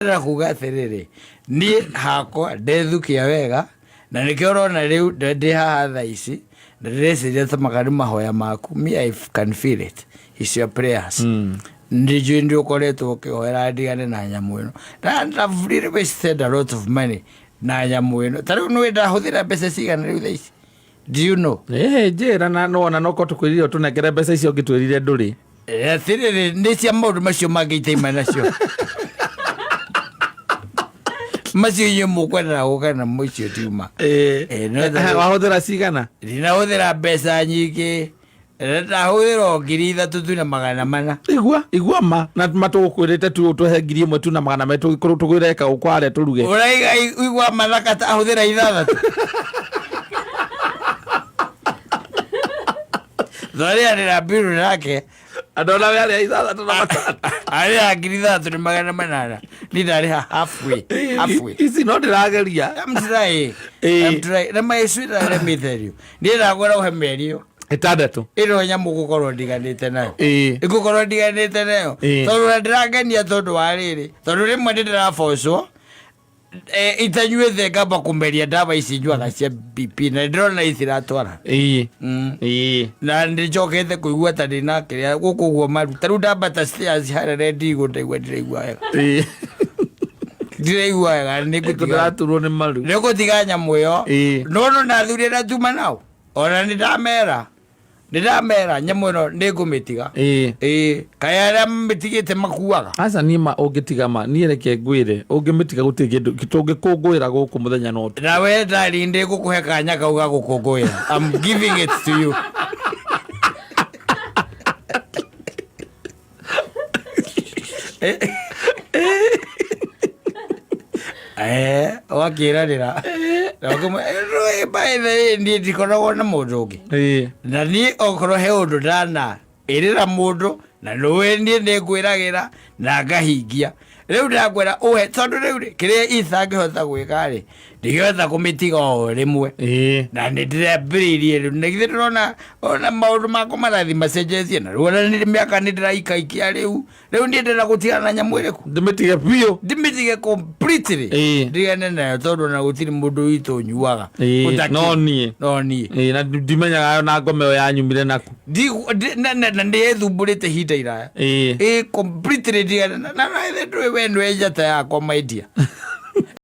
Ndĩrenda kuga atĩrĩrĩ, niĩ hakwa ndethukia wega na nĩkĩo ũrona rĩu ndĩ haha thaa ici na ndĩreciria ta maka nĩ mahoya maku. Me, I can feel it, it's your prayers. Ndijũĩ ndĩ ũkoretwo ũkĩhoera ndigane na nyamũ ĩno, na I've really wasted a lot of money na nyamũ ĩno. Ta rĩu nĩũĩ ndahũthĩra mbeca cigana rĩu thaa ici? Do you know? Ĩĩ, njĩra na nĩwona noko tũkwĩrire ũtũnengere mbeca icio ũngĩtwĩrire ndũrĩ. Atĩrĩrĩ, nĩ cia maũndũ macio mangĩ itaima nacio macio inyuĩ mũkwendaga gũka namo icio tiuma. Ĩĩ. No tha- Wahũthĩra cigana? Ndinahũthĩra mbeca nyingĩ, ndahũthĩra o 3000 tu na 400. Igua igua ma na matũgũkwĩrĩte tu ũtũhe 1000 tu na magana merĩ tũgwĩre ka ũkwarĩa tũruge. Ũraiga igua mathaka ta ahũthĩra 6. Thwarĩanĩra mbiru nake. Andũ ona we arĩa 6 na 500. Arĩha 3800, niĩ ndarĩha halfway, halfway. Ici no ndĩrageria. I'm trying. I'm trying. Na my sweetheart, let me tell you. Niĩ ndakwĩra ũhe mĩeri ĩyo. 6. Ĩno nyamũ gũkorwo ndiganĩte nayo. Ĩgũkorwo ndiganĩte nayo. Tondũ na ndĩrangenia tondũ wa rĩrĩ. Tondũ rĩmwe nĩ ndĩrabocwo. Itanyuĩte ngamba kũmeria ndawa ici nyuaga cia BP na ndĩrona itiratwara. Na nĩnjokete kũigua ta ndĩna kĩrĩa gũkũ ũguo maru. Ta rĩu ndambata stairs harĩa rendi igũrũ ndaigua ndiraigua wega. Ndiraigua wega nĩ ngũtiga. Ndĩraturwo nĩ maru. Nĩ ngũtiga nyamũ ĩyo. No no ndathurire na tuma nao. Ona nĩ ndamera. Nĩ ndamera nyamũ ĩno nĩ ngũmĩtiga. Ĩĩ. Kaĩ arĩa mamĩtigĩte makuaga? Aca, niĩ ma ũngĩtiga ma niĩ reke ngwĩre, ũngĩmĩtiga gũtirĩ kĩndũ tũngĩkũngũĩra gũkũ mũthenya no Na we ndari ndĩ ngũkũhe kanya kau ga gũkũngũĩra. I'm giving it to you. Wakĩranĩra by the way, niĩ ndikoragwo na mũndũ ũngĩ. Na niĩ okorwo he ũndũ ndana ĩrĩra mũndũ na nĩũĩ niĩ nĩ ngwĩragĩra na ngahingia. Rĩu ndakwĩra ũhe tondũ rĩu rĩ, kĩrĩa itangĩhota gwĩka rĩ, ndingĩhota kũmĩtiga o rĩmwe. Na nĩ ndĩrambĩrĩirie rĩu na githĩ ndĩrona ona maũndũ makwa marathiĩ macenjetie, na rĩu ona nĩ mĩaka nĩ ndĩraikaikia rĩu. Rĩu niĩ ndĩrenda gũtigana na nyamũ ĩrĩkũ? Ndĩmĩtige biũ. Ndĩmĩtige completely. Ndigane nayo tondũ ona gũtirĩ mũndũ witũ ũnyuaga. Ũtakĩ. No niĩ. No niĩ. Ĩĩ, na ndimenyaga yo na ngoma ĩyo yanyumire naku. Na nĩ ĩthumbũrĩte ihinda iraya. Ĩĩ, completely ndigane na ithe ndũĩ we nĩwe njata yakwa, my dear.